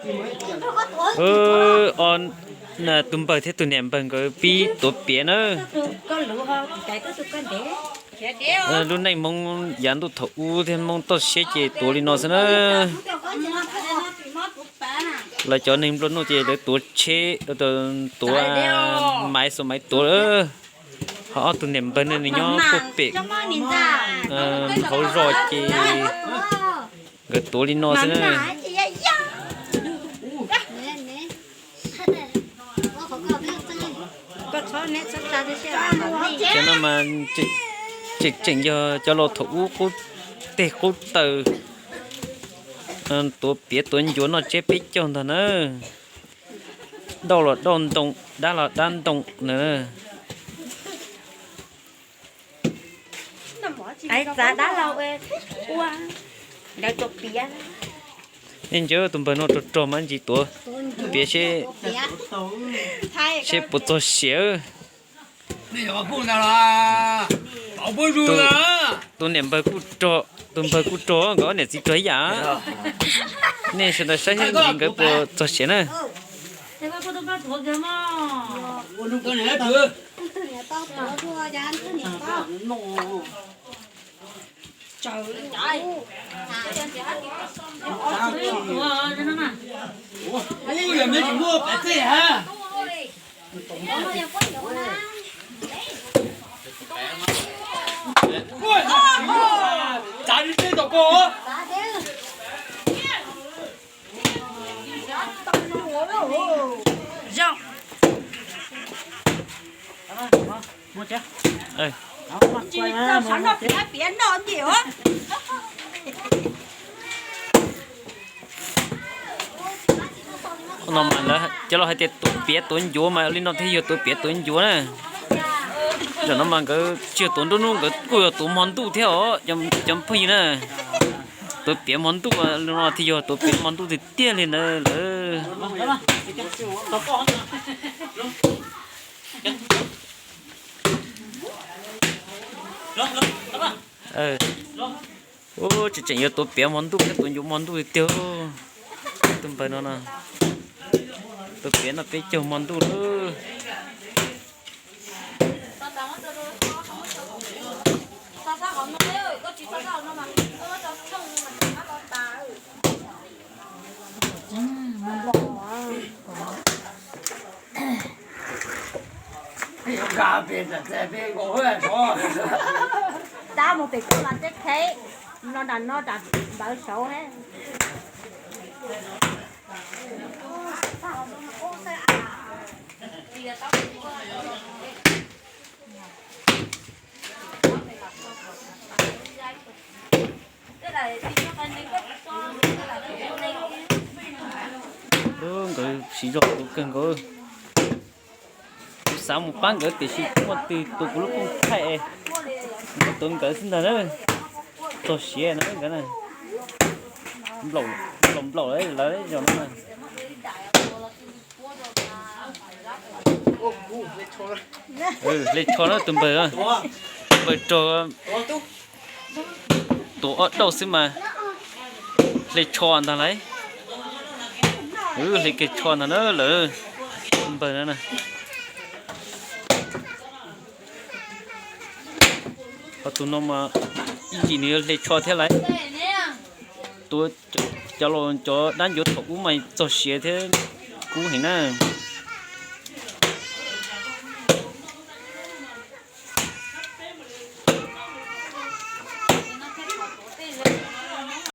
Tus npawg thiab tus niam npawg nkawd pib tuav piav na. Lub neej Hmoob yav ntuj thaum ub thiab Hmoob toj siab ces tuav li no xwb na. Lawv cov neeg nplua nuj ces lawv tuav tsheb, tuav maiv xus maiv tuav lawm. Ho ob tug niam npawg ne nws nyob puag pem hauv zos ces nkawd tuav li no xwb na. Cov no mas tseem tseem yog cov laus thaum ub qub teg qub taw, tuav piav tuav ncuav noj tsiab peb caug ntag na. Dauj los dauj ntoo, dab los dab ntoo na. Txav dab laug ua, lawv tuav piav. Nej nco tus npawg no rog rog mas ntsis tuav piav seb puas txog siav. Tus niam npawg kuj rog, tus npawg kuj rog, nkawd ob niam txiv rog ib yam. Nej sawv daws saib seb nkawd puas txog siav na. No mas lawv cov laus hais tias tuav piav tuav ncuav mas li no thiaj yog tuav piav tuav ncuav na. Zaum no mas nkawd tsis yog tuav nruab hnub, nkawd kuj yog tuav hmo ntuj thiab os. Cov phooj ywg na, tuav piav hmo ntuj li no thiaj yog tuav piav hmo ntuj tiag tiag li ntawd lawm. Tseem tseem yuav tuav piav hmo ntuj thiab tuav ncuav hmo ntuj tiag tiag. Tus npawg no no, tuav piav noj peb caug hmo ntuj lawm. Tab mus pem koj mas tej qheb no nram no nram npawv saud he. Nkawd siv zog tuav kawg nkaus. Kuv xav mus pab nkawd tiam sis muaj twg tuav kuv lub koob thaij, nkawd tuav nkawd xwb ntag na. Txog siav na nkawd na. Nplaum nplaum lawm lawv zaum no na. Hle tsho na tus npawg, npawg rog. Tuav ob dauj xwb mas hle tsho ntag lauj. Hle kiag tsho ntag na lawm. Npawg no na. Ho tus no mas ib yim nws yuav hle tsho thiab lauj. Tuav cov laus cov dab ncuav thaum ub mas txog siav thiab kub heev na.